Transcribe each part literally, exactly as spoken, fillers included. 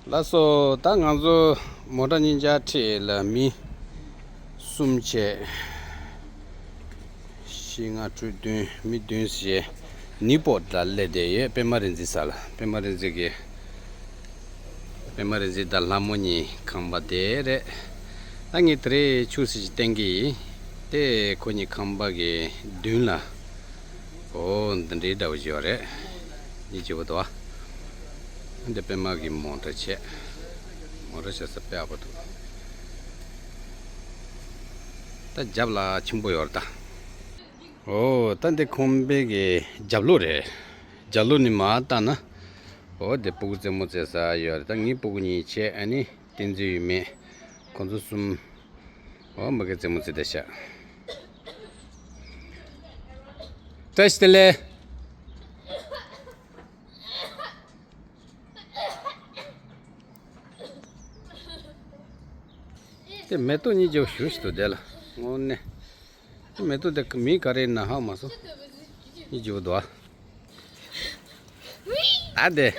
ལགས་སོ། ད་ང་ཚོ་མོ་ཊ་གཉིས་ཆ་ཁྲིད་ལ་མི་གསུམ་བྱས། བཞི་ལྔ་དྲུག་བདུན། མི་བདུན་བྱས་ནི་པོ་ལ་སླེབས་བསྡད་ཡོད། པད་མ་རིག་འཛིན་ས་ལ། པད་མ་རིག་འཛིན་གྱི། པད་མ་རིག་འཛིན་དང་ལྷ་མོ་གཉིས་ཁང་པ་དེ་རེད། ད་ངས་དེ་རིང་ཆུ་ཚོད་ཅིག་བསྟན་གྱི་ཡིན། དེ་ཁོ་གཉིས་ཁང་པ་གི་མདུན་ལ། ཨོ། འདི་འདྲའི་འདྲ་བོ་ཞིག་ཡོད་རེད། གཉིས་བྱེད་པོ་འདུག་ཨ། འདི་པད་མ་གི་མོ་ཊ་བྱས། མོ་ཊ་བྱས་ས་དཔེ་ཡག་པོ་འདུག་ད་རྒྱབ་ལ་ཆེན་པོ་ཡོད་རེད་ད། ཨོ། ད་འདི་ཁང་པའི་གི་རྒྱབ་ལོགས་རེད། རྒྱབ་ལོགས་ནས་མར་བལྟས་ན། ཨོ། འདི་སྤུ་གུ་རྩེད་མོ་རྩེ་ས་ཡོད་རེད། ད་ངའི་སྤུ་གུ་གཉིས་བྱས། ཨ་ནི་བསྟན་འཛིན་ཡུལ་མེད། ཁོང་ཚོ་གསུམ། ཨོ། མ་གི་རྩེད་མོ་རྩེ་བསྡད་ཤག་བཀྲ་ཤིས་བདེ་ལེགས། དེ་མེ་ཏོག་གཉིས་ཀྱི་ཞུ་ཞིག་ཏུ་བསྡད་ལ། དངོས་གནས། དེ་མེ་ཏོག་དེ་མིང་ག་རེ་ཡིན་ན་ཧ་མ་སོང་། གཉིས་ཀྱི་འདུག་ཨ། ཨ་དེ།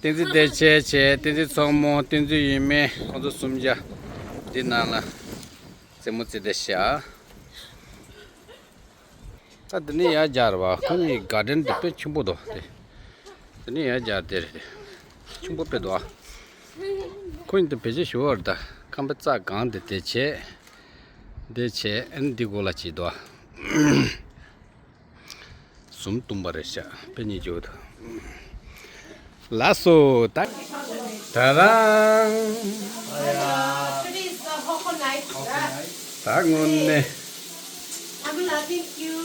བསྟན་འཛིན་བདེ་ཆེན་བྱས། བསྟན་འཛིན་མཚོ་མོ། བསྟན་འཛིན་ཡུལ་མེད། ཁོང་ཚོ་གསུམ་ཆ་འདི་ནང་ལ་རྩེད་མོ་རྩེ་བསྡད་ཤག་ད་འདི་ནས་ཡར་རྒྱབ་རེད་པ། ཁོ་གཉིས་གར་ཌེན་དེ་དཔེ་ཆེན་པོ་འདུག་དེ། འདི་ནས་ཡར་རྒྱབ་དེ་རེད། ཆེན་པོ་དཔེ་འདུག་ཨ། ཁོ་གཉིས་དེ་བེད་སྤྱོད་ཞུ་བར་ད། ཁང་པའི་རྩ་སྒང་དེ་དེ་བྱས། དེ་བྱས། ཨ་ནི་འདི་སྒོ་ལ་ཅིག་འདུག་ཨ། ཟུར་བཏུམས་པ་རེད་ཤག་དཔེ་གཉིས་འཇོག་ཐུབ། ལགས་སོ། ད། ད་རང་། Today is the Hoho night. ད་དངོས་གནས། I'm loving you.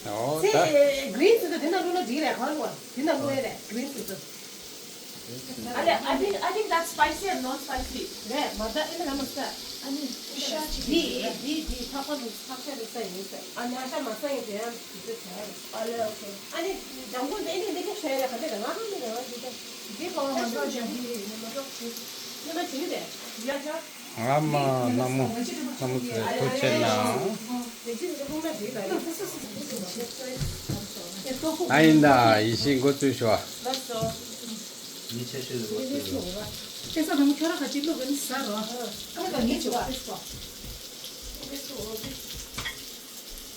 ཨོ། ད། གི་རིན་ཟེར་དུས་དེ་ནང་བླུགས་ན་འགྲིག་རེད། གང་བླུགས་པ། དེ་ནང་བླུགས་ཡ་རེད། གི་རིན་ཟེར་དུས། I, I think, I think that's spicy and non-spicy. རེད་མ། ད་ཨེ་ན་ལ་མ་ཟ། ཨ་ནི་ཤ་ཅིག་འདི་འདི་འདི་ཕག་པ་ལ་ཕག་ཤ་རེ་ཟ་ཡིན་ཟེར། ཨ་ནི་ཤ་མ་ཟ་ཡིན་ཟེར་ཡང་དུས་ཚོད་ཟ་ཡ་རེད། ཨ་ལེ། ཨོ་ཁེ། ཨ་ནི་འཇམ་པོ་འདི་ནི་འདི་ག་ཤ་ཡ་ག་འདི་ག་ང་རང་འདི་ག་འདི་ག་འདི་ག་མ་ཟ་ཞིག་འདི་ནི་མ་གཏོགས་ནི་མ་བྱེད་ནི་རེད། ཡ་ཤ། ཨ་མ། ལྷ་མོ། ལྷ་མོ་ཚེ་ཐུགས་རྗེ་གནང་། ཨ་ཡིན་ད། ཡིད་བཞིན་འགོ་ཚུགས་ཤོག་ཨ། ལགས་སོ། ངས་ཆ་ཤས་ལ་བ་ཚོས་རོ། ཁ་སང་དང་ཁྱོད་རང་ག་ཅིག་བླུག་གིན་ཟ་རོ། ཨ་ནི་ད་ངས་བྱེད་པ།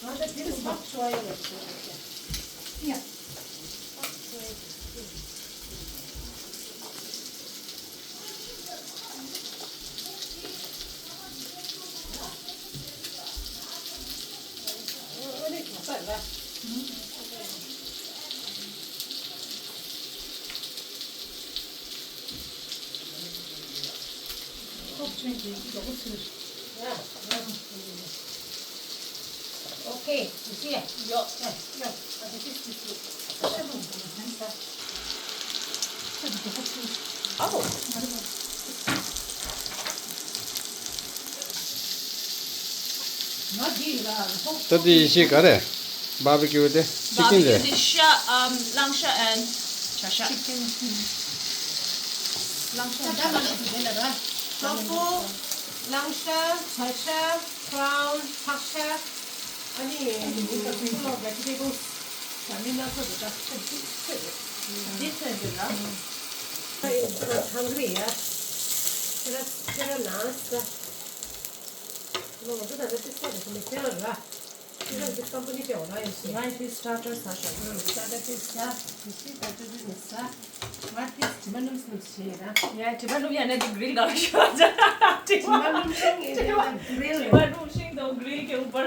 ང་ད་དེ་རུ་བག་ཆོ་ཡ་ལ་ཡ། Okay, you see it? Yeah, yeah, yeah. ད་དེ་ཡེ་ཤེས་ག་རེ། བྷར་བི་ཀིའུ་དེ། ཅི་ཀིན་རེད། བྷར་བི་ཀིའུ་དེ་ཤ། ཨམ། གླང་ཤ་and བྱ་ཤ། གླང་ཤ། ད་ལ་ལ་དེ་ལ་ར། ཊོ་ཕུ། གླང་ཤ། བྱ་ཤ། ཀྲའུན། ཕག་ཤ། ཨ་ནི་full of vegetables. ད་མི་སྣ་ཚོགས་ཀྱི་ད་ཚོད་ཚོད་འདི་ཚོད་འདི་ལ། ད་ཡིན་ཚོད་ཐང་གི་རེད་ཡ། ཁྱེད་ར་ཁྱེད་ར་ལངས་ས། ལོ་འདི་ད་ད་ཅི་ས་རེད་མི་ཁྱེད་ར་ར། ཁྱེད་ར་འདི་ཀམ་པ་ནི་སྤྲད་འོ་ར་ཡིན་ཞེས། ང་ཡི་སི་ཊར་ཊར་ཟ་ཤག་ཊར་ཊར་ཟ། དེ་ཤི་ཊར་ཊར་ཟ། ང་དེ་དྲི་མ་སྣུམ་སྣུམ་བྱས་ཡིན་ན། ཡ་དྲི་མ་སྣུམ་ཡ་ནས་དེ་གྷི་རིལ་ག་རེ་ཤོད། དྲི་མ་སྣུམ་ཤིང་ཡིན་ན་གྷི་རིལ། དྲི་མ་སྣུམ་ཤིང་དང་གྷི་རིལ་གྱི་བར།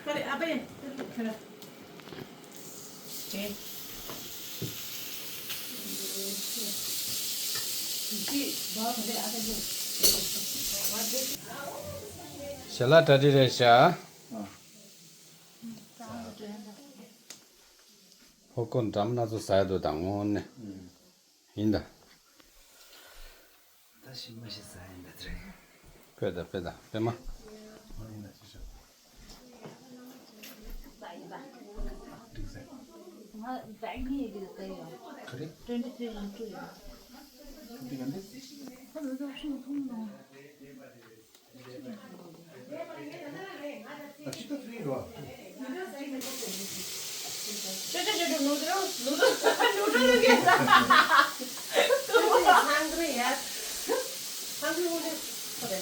ཨ་རེ་ཨ་ཕ་ཡ། ཁྱོད་ར། ཨེ། ཞལ་ལག་གྲ་སྒྲིག་རེད་ཤག་ཧོ་ཀོན་འགྲམ་སྣ་ཚོགས་ཟ་ཡ་འདུག་ད་དངོས་གནས། ཡིན་ད། ད་ཞིམ་མ་ཞིག་ཟ་ཡིན་ད་དེ་རིང་། དཔེ་ད་དཔེ་ད་དཔེ་མ། ཨོ་ཡིན་ད་ཅི་ཤོག་འགྲིག་ཟེར། ག་རེ། twenty three into ཡོད། འདི་ག་འདི། ད་ཅི་ད་ཐུ་ཡིན་རོ། Noodle, noodle, noodle again. Hungry, yeah. Hungry, hungry. Okay.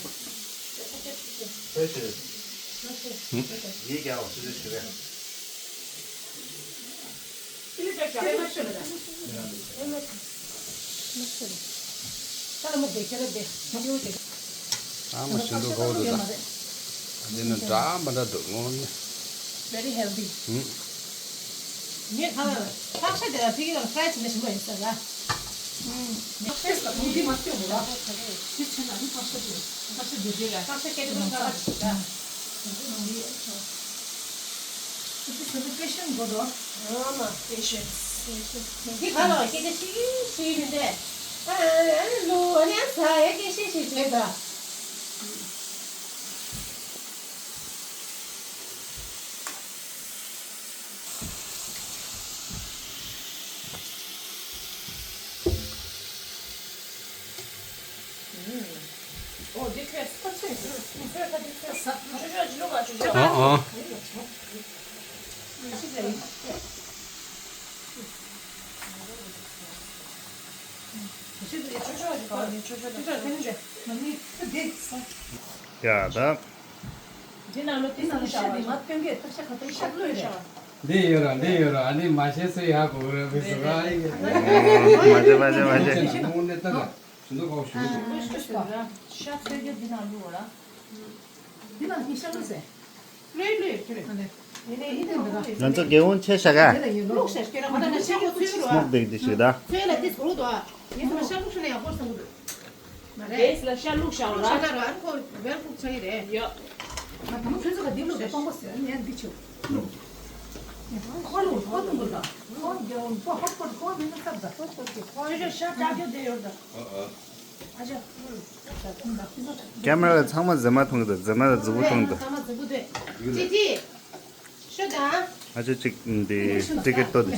ཨ་མ་ཤིན་ཏུ་གོ་འདུག་ད། འདི་ནི་འདྲ་མི་འདྲ་འདུག་ངོ་ནི། Very healthy. ཧུམ། ངས་ཁ་ལག་ལ་ཕག་ཤ་དེ་ལ་ཕ་གི་ལ་ཕ་ར་ཡི་བྱས་ན་ཞིམ་པོ་ཡིན་ཟེར་ལ། ཧུམ། ངས་ཕག་ཤ་ལ་མུ་གེ་མ་སྐྱོ་མོ་ལ། དེ་བྱས་ན་ནི་ཕག་ཤ་དེ། ཕག་ཤ་དེ་དེ་ལ་ཕག་ཤ་སྐད་དེ་ཁ་ལག་ཞིག་ལ། དེ་ཚོ་ཚོ་པེ་ཤན་དགོས་འགྲོ། ཨ་མ། Patience. འདི་ག་ལ་སྐད་ཆ་ཤིག་ཤིག་མི་འདྲ། ཨ་ཨ་ལུ་ཨ་ནི་ཨ་ཚ་ཡ་སྐད་ཤིག་ཤིག་བྱེད་ད། ཨོ་འདི་ཁྱོད་ཁོ་ཚོས་ཁྱོད་ཁ་འདི་ཁྱོད་ས་ཆུ་ཆུ་ཅི་ལོ་ག་ཆུ་ཆུ། ཨ་ཨ། ཡ་ད། འདི་ནང་ལོ་དེ་ནང་ལོ་ཤ་འདི་ང་སྟོན་གྱི་ཐབས་ཤ་ག་ཐབས་ཤ་བླུགས་རེད། འདི་ཡོད་ར་འདི་ཡོད་ར། ཨ་ནི་མ་ཤེས་སུ་ཡག་གོ་ར་བི་སུ་ར་ཡི། མ་ཤེས་མ་ཤེས་མ་ཤེས། ཤ་ཚོད་རྒྱ་འདི་ནང་བླུགས་ར། འདི་ནང་ཤ་བླུགས་ཟེར། ལོས་ལོས་ཁྱོད་རེད། ང་ཚོ་རྒྱལ་བོ་ཆེ་ཤ་ག་ལུག་ཤ་ཁྱོད་རང་ང་ད་ཤ་ཁོ་ཚོས་རུ་སྨུག་ལྡིག་ལྡིག་ཞིག་ད། ཚོས་ལ་ཏིས་གོ་དོ། ངས་ཚོ་ཤ་ལུག་ཤ་ལ་ཡག་པོ་བསམ་གི་འདུག་མ་རེད། ལ་ཤ་ལུག་ཤ་ལུག་ཤ་ལ་ར་ཁོ་ཝེལ་ཀུག་ཆགས་ཀྱི་རེད། ཡོད། ང་ད་ཚོས་ཚོ་ག་འདི་ལུག་ག་སྟོང་པ་ཟེར་ནས་འདི་ཆུ། ཁོ་ལུག་ཁོ་སྟོང་པ་ད། ཁོ་རྒྱལ་བོ་ཧོ་ཧོ་ཁོ་མིན་ན་ཚབ་ད། ཁོ་ཚོ་ཤ་ལག་རྒྱུ་དེ་ཡོད་ད། ཨ་ཨ། ཀེམ་ར་ལ་ཚང་མ་མཛེས་མ་མཐོང་གི་འདུག་མཛེས་མ་ལ་མཛེས་པོ་མཐོང་གི་འདུག་ཅི་ཅི། ཤོད་དང་། ཨ་ཅོ་ཅིག་འདི་ཊི་ཀེ་ཊི་ལྟོས་དེ།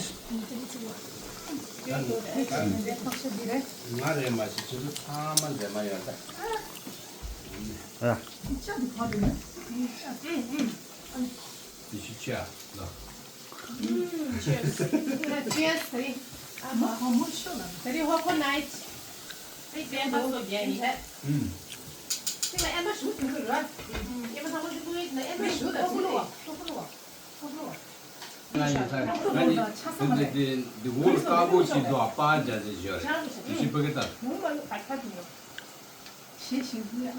ང་རེད་མ་གཞི་ཁྱོད་ཚོ་ཚང་མ་མཛེས་མ་ཡོད་ད། ཨ། འདི་ཤི་ཆ་ལ། Cheers. Cheers. Very. Very coconut. Very bad. So yeah. ཨུམ། ཁྱེད་ལ་ཨེ་མ་ཞུ་དུས་ར། ཨེ་མ་ཚང་མ་ཞུ་གི་ཡོད་ན་ཨེ་མ་ཞུ་ད་ཁོ་ལོ་བ། ཁོ་ལོ་བ། ཁོ་ལོ་བ། ང་ཡིན་ས་ང་ནི་འདི་འདི་འདི་འོག་དཀར་པོ་ཞིག་འདུག་ཨ་པ་རྒྱ་ཟེར་ཞོར་རེད། དེ་ཤི་ཕ་གི་ལྟར། ཞེས་ཞིག་ཨ་ཡིན།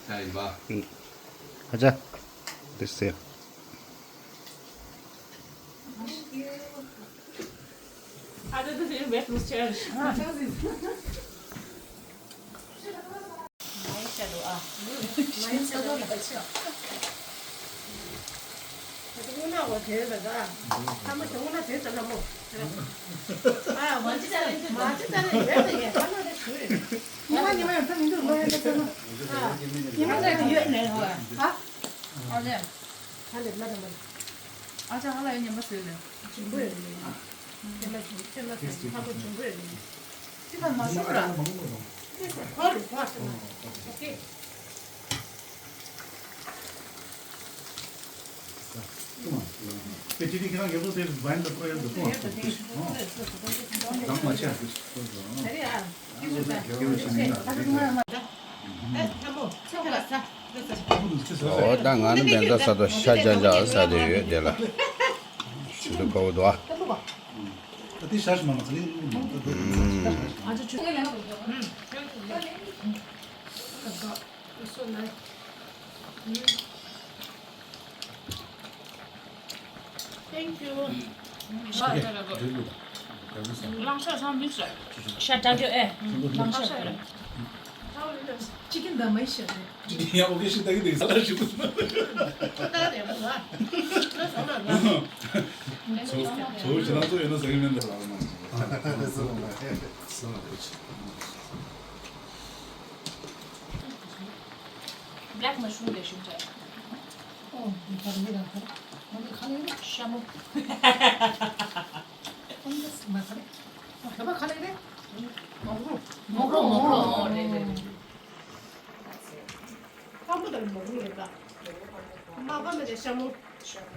ད་ཡིན་པ། ཨ་ཅག་དེ་ཟེར། ཨ་ཅག་དེ་ཟེར་བེད་ལུས་ཆེར། མ་ཡིག་བྱ་འདུག་ཨ། མ་ཡིག་བྱ་འདུག་ལ་ཆོག་དངོས་གནས་འོ་དེ་རེད་ད། ཐ་མ་དེ་དངོས་གནས་དེ་ཙམ་ལ་མོ། ཨ་མ་ཅི་ཙམ་རེད་མ་ཅི་ཙམ་རེད་ཡོད་ད་ཡས་ཐ་མ་རེད་ཞུ་རེད། ཉི་མ་ཉི་མ་ཡང་ཐ་མི་འདུག་ལོ་ཡང་ད་ཚ་ན། ཉི་མ་ཙམ་ཡོད་ནས་ཧ། ཨ་ལེ། ཧ་ལེ་མ་ད་མ། ཨ་ཅག་ཧ་ལ་ཡ་ཉན་པ་ཟེར་ལེ། འབྱུང་པོ་ཡོད་ལེ། ཁྱེད་ལ་ཁྱེད་ལ་ཁ་པོ་འབྱུང་པོ་ཡོད་ལེ། ཅི་ལ་མ་ཤོར་ར། ཁོ་རུ་ཁོ་ཤོར་ན། ཨོ་ཀེ། ཁྱེད་ཀྱིས་ཁྱེད་རང་ངེས་པར་དེ་བན་དུ་ཁོ་ཡོད་འདུག་ཁོ། ཨོ། དང་མ་ཆད། ཨོ་ད་ང་ནི་འདན་ས་ས་དོ་ཤ་ཅང་ཅང་ཟ་དེ་ཡོད་དེ་ལ། ཞུ་དུ་ཁོ་བོ་དོ། Thank you. ལང་ཤ་ཚང་མི་ཤ་ཤ་ད་རྒྱུ་ཨེ། ལང་ཤ་ཤ་རེད། ཅི་ཀིན་ད་མ་ཤ་རེད། ཡ་ཨོ་ཁེ་ཤི་ད་གི་དེ་ས་ལ་ཞུ་གུ་སུ་མ། ད་རེད་མོ་ཨ། ད་སོང་ན་ང་། ཚོ་ཚོ་ཞི་ལང་ཚོ་ཡོད་ན་ཟ་གི་མེད་འདུག་ལ་མ། སོང་ན་ཁོ་ཆི། Black mushroom ལས་ཞུ་ཆ། ཨོ། འདི་ག་རེ་རེད་ག་རེ། ང་ཚོ་ག་ལེ་རེད། ཤ་མོ། ཨོ་འདི་མ་ག་རེ། ཨོ་ད་པ་ག་ལེ་རེད། མོག་རོ། མོག་རོ་མོག་རོ། ཨོ་རེད་རེད་རེད། ཤ་མོ་དང་མོག་རོ་རེད་ད། མ་ག་མེད་དེ་ཤ་མོ། ཤ་མོ།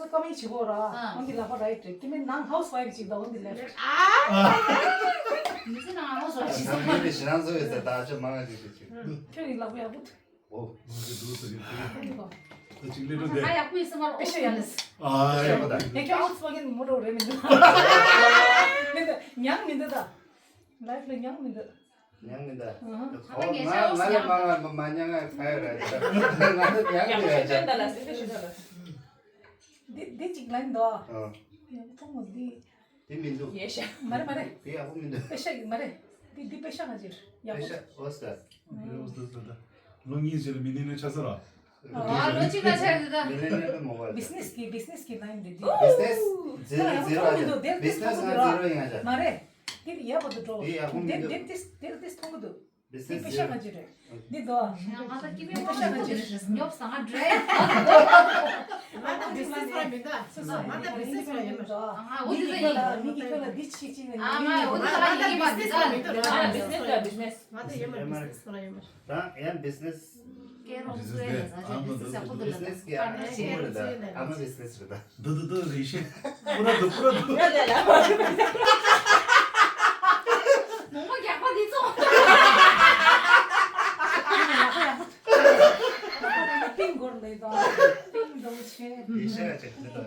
སོ་ཀ་མེད་བྱེད་དགོས་ར། ཨ། འོན་ཏེ་ལག་པ་རའིཊ་རེད། དེ་མིན་ནང་ཧའུ་སི་ཝའིཕ་ཅིག་དང་འོན་ཏེ་ལེཕཊ། མི་ཚེ་ནང་ཧའུ་སི་ཝའིཕ་ཅིག་དང་། ཁྱོད་ནི་ལག་པ་ཡག་པོ་འདུག་ཨོ། ང་ཚོ་འདུག་ཟེར་གྱི་འདུག་ད་ཅིག་ལས་འགྲོ་དེ། ཨ་ཡག་པོ་ཡིན་ས་མ་རེད། པེ་ཤ་ཡག་ལས། ཨ་ཡག་པོ་ད། ཡ་ཁྱོད་ཨོག་སི་ཝ་གན་མོ་ཊར་རེད་མི་འདུག་མི་འདུག་མྱང་མི་འདུག་ད། ལའིཕ་ལ་མྱང་མི་འདུག་མྱང་མི་འདུག་ཨ་ཧ། ཨོ་ང་ང་ལ་མ་ང་མ་མ་མྱང་ང་ཁ་ཡོད་ར་ད། ང་ཚོ་མྱང་གི་ར་ད། འདི་འདི་གཅིག་ལན་འདུག་ཨ། ཡང་མཐོང་མོ་འདི། དེ་མི་འདུག་ཡེ་ཤ། མ་རེད་མ་རེད། དེ་ཡག་པོ་མི་འདུག་པེ་ཤ་མ་རེད། འདི་འདི་པེ་ཤ་ག་ཅིག་ཡག་པོ། པེ་ཤ་ཨོ་སི་ཀར། འདི་ཨོ་སི་ཀར་ད། ལོ་གཉིས་རྗེས་ལ་མི་ལི་ནེ་ཆགས་ས་ར། ཨ་ལོ་གཅིག་ལ་ཆགས་རེད་ད། མི་ལི་ནེ་ནི་མོ་བ་རེད། བི་ཛི་ནེ་སི་གི་བི་ཛི་ནེ་སི་གི་ལ་ཡིན་འདི་འདི། བི་ཛི་ནེ་སི་ཛི་རོ་ཛི་རོ་ཡིན་ང་ཅག་མ་རེད། འདི་ཡག་པོ་འདུག་འགྲོ། འདི་ཡག་པོ་མི་འདུག་འདི་འདི་འདི་མཐོང་གི་འདུག་བི་ཛི་ནེ་སི་འདི་པེ་ཤ་ག་ཅིག་རེད། འདི་དོ། ང་ད་ཀི་མེ་མ་ཤ་ག་ཅིག་རེད། ཉོབ་ས་ང་འདྲེ། ང་ད་བི་ཛི་ནེ་སི་ར་མི་འདུག་སོ་སོ་ང་ད་བི་ཛི་ནེ་སི་ར་ཡོད་མ་རེད། ང་འོ་དེ་ད་ཡིན། མི་གི་ཁྱོད་ལ་འདི་ཆེ་ཆེ་ནས། ཨ་ང་འོ་དེ་ད་ཡིན་མ་རེད་ད། ང་བི་ཛི་ནེ་སི་ར་བི་ཛི་ནེ་སི། ང་ད་ཡོད་མ་རེད། བི་ཛི་ནེ་སི་ར་ཡོད་མ་རེད། ད་ཡང་བི་ཛི་ནེ་སི། ཀེ་རོ་སུ་རེད་ལ་ཟ་ཅེ་བི་ཛི་ནེ་སི་ཡག་པོ་འདུག་ལ་ད་ཀ་ནེ་ཤེ། ཨ་མ་བི་ཛི་ནེ་སི་རེད་ད། འདི་འདི་འདི་རེད་ཤེ། པུ་ར་འདུག་པུ་ར་འདུག་མོག་མོག་རྒྱག་པ་འདི་ཚོ། པིང་གོར་ལེ་དང་། པིང་རྡོ་ཆེ། ཡེ་ཤ་ཡ་ཆེ་འདི་ད།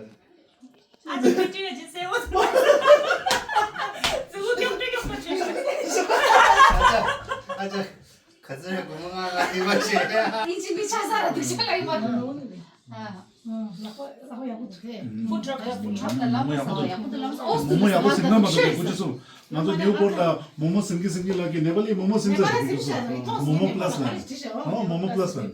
ཨ་ཅེ་ཁ་ཅིག་ཅིག་སེ་བོ་ཚོ། ཙི་གུ་ཀྱོག་ཀྱོག་ཀྱོག་ཅིག་ཨ་ཅག་ཨ་ཅག་ཁ་ཚ་རེ་གོ་མོ་ང་ང་ཡི་མ་ཆེ། ཨིན་ཅི་མི་ཆ་ས་ར་འདུག་ཆ་ལ་ཡི་མ་འདུག་ཨ། ཡག་པོ་ཡག་པོ་འདུག་ཧྥུཌ་ཊྲག་ཡག་པོ་འདུག་ཧྥུཌ་ཊྲག་ལ་མོ་ཡག་པོ་འདུག་ཡག་པོ་འདུག་ལམ་སོ། མོ་མོ་ཡག་པོ་ཟིག་ན་མ་འདུག་གོ་ཅི་སོང་། ང་ཚོ་ནེའུ་པོར་ལ་མོ་མོ་སིམ་གི་སིམ་གི་ལ་གི་ནེ་པ་ལི་མོ་མོ་སིམ་ཟ་གི་གོ་ཅི་སོང་། མོ་མོ་པ་ལ་སི་ལ། ཨོ་མོ་མོ་པ་ལ་སི་ལ།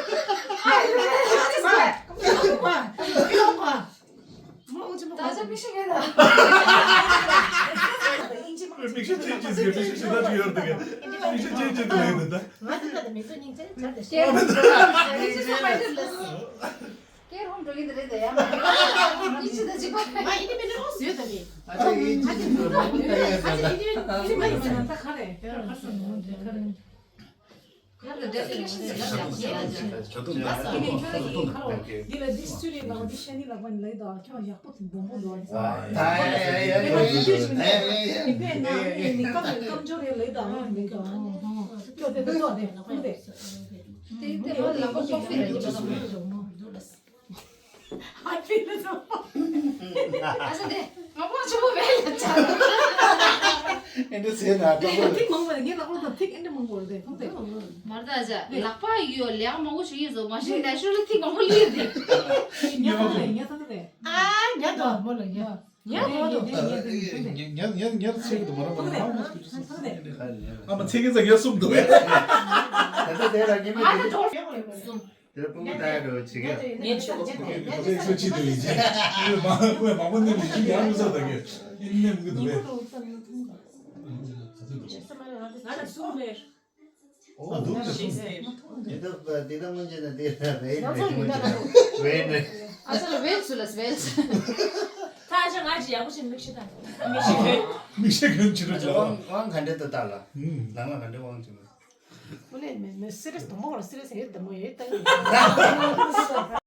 ད་ཆ་པི་ཤི་གེ་ད། མིག་ཤི་ཅན་ཅིག་ཟེར་མིག་ཤི་ཅན་ཅིག་ཡོད་འདུག་མིག་ཤི་ཅན་ཅིག་ལ་ཡོད་འདུག་ད། ང་ཚོ་ད་མིག་ཏོ་སྙིང་རྗེ་ཆགས་ཏེ་ཤི། ཀེར་ཧོམ་འགྲོ་གི་འདི་རེད་ད་ཡ། མིག་ཤི་ད་ཅིག་པ། ང་ཡིན་ནི་མིན་ནི་ཨོ་ཟོས་ད་མི། ཨ་ཅེ་ཡིན་ཅིག་ཨ་ཅེ་ཡིན་ཅིག་ཨ་ཅེ་ཡིན་ཅིག་ཨ་ཅེ་ཡིན་ཅིག་ད་ག་རེ། ཁ་ད་ཌེ་ཕི་ནི་ཤན་ཟེར་ན་ཡག་པོ་ཡོད་ལ་ཅིག་ད་ཁྱོད་ཐུག་ན་ཁྱོད་ལ་ཡིན་ཁྱོད་ལ་ཡིན་ཁ་ལོ། འདི་ལ་འདི་སུ་རེད་ལ་འདི་ཤན་ནི་ལག་པ་ནི་ལ་ཡི་ད་ཁྱོད་ཡག་པོ་དེ་སྦོམ་པོ་འདུག་ཨ། ཨ་ཡ་ཡ་ཡ་ཡ་ཡ་ཡ་ཡ། དེ་ནས་ནི་ནི་སྐམ་ནི་སྐམ་ཅོ་རེད་ལ་ཡི་ད་ཨ་ནི་ད་ཁྱོད་དེ་ད་ཏོ་དེ་ཁུང་དེ། དེ་དེ་ལ་ལག་པ་ཀོ་ཕི་རེད་ཅིག་ད། ཨ་ཕི་ལ་ཚོ། ཨ་ས་དེ་ང་པང་ཆུ་བོ་བས་ལ་ཆ། ཨེ་འདྲ་ཟེར་ན་ཏོག་ཏོག་ཐིག་མང་པོ་རེད། ངའི་ལག་པ་དང་ཐིག་ཨེ་འདྲ་མང་པོ་རེད་དེ་ཁུང་དེ། མར་ད་ཨ་ཅག་ལག་པ་ཡོད་ལས་མང་པོ་ཞིག་ཡིན་བཟོ་མ་ཤེས་ནས་ཤུལ་ལ་ཐིག་མང་པོ་ལུས་དེ། ཉལ་ཐང་རེད། ཉལ་ཐང་རེད། ཨ་ཉལ་ཐང་མོ་ལ་ཉལ། ཉལ་ཐང་དུ། ཉལ་ཉལ་ཉལ་ཚིག་དུ་མ་ར་མ་ར་མ་ཨ་མ་ཚིག་གི་ཚ་ཉལ་གསུམ་དུ། ད་ལྟ་དེ་ལ་ཉི་མ་དེ། གསུམ། དེར་སྤུ་གུ་ལྟ་ཡ་འགྲོ་བྱེད་ཀྱི། ངས་ཆོག་ཅི་དེ་ཡིན་ཅི། ངས་ཆོག་ཅི་དེ་ཡིན་ཅི། ཁོས་མ་ཁོས་མ་མོ་ནི་མི་ཅི་ཡང་མི་ཟ་ད་གི། ཨིན་ནེམ་གི་འདུག་པས། ང་ལ་གསུང་མེད། ཨ་འདུག་ནས་གསུང་། དེ་ད་དེ་ད་སྔོན་ཆད་ན་དེ་ད་རེད་ང་ཚོ་མི་ད་ན་འདུག་ཝེན་རེད། ཨ་ས་ལ་ཝེལ་སུ་ལ་ཝེལ། ད་ཨ་ཅག་ང་ཅི་ཡག་པོ་ཞིག་མིག་ཤེས་དང་མིག་ཤེས་གོན། མིག་ཤེས་གོན་ཕྱི་རུ་ཅི་ལ། དབང་དབང་ག་འདྲེ་ད་ལྟ་ལ། ལང་ལ་ག་འདྲེ་དབང་ཅི་ལ། ཁོ་ནས་མི་མི་སི་རི་ཡས་དུ་མོ་ར་སི་རི་ཡས་ཡོད་དུ་མོ་ཡོད་ད།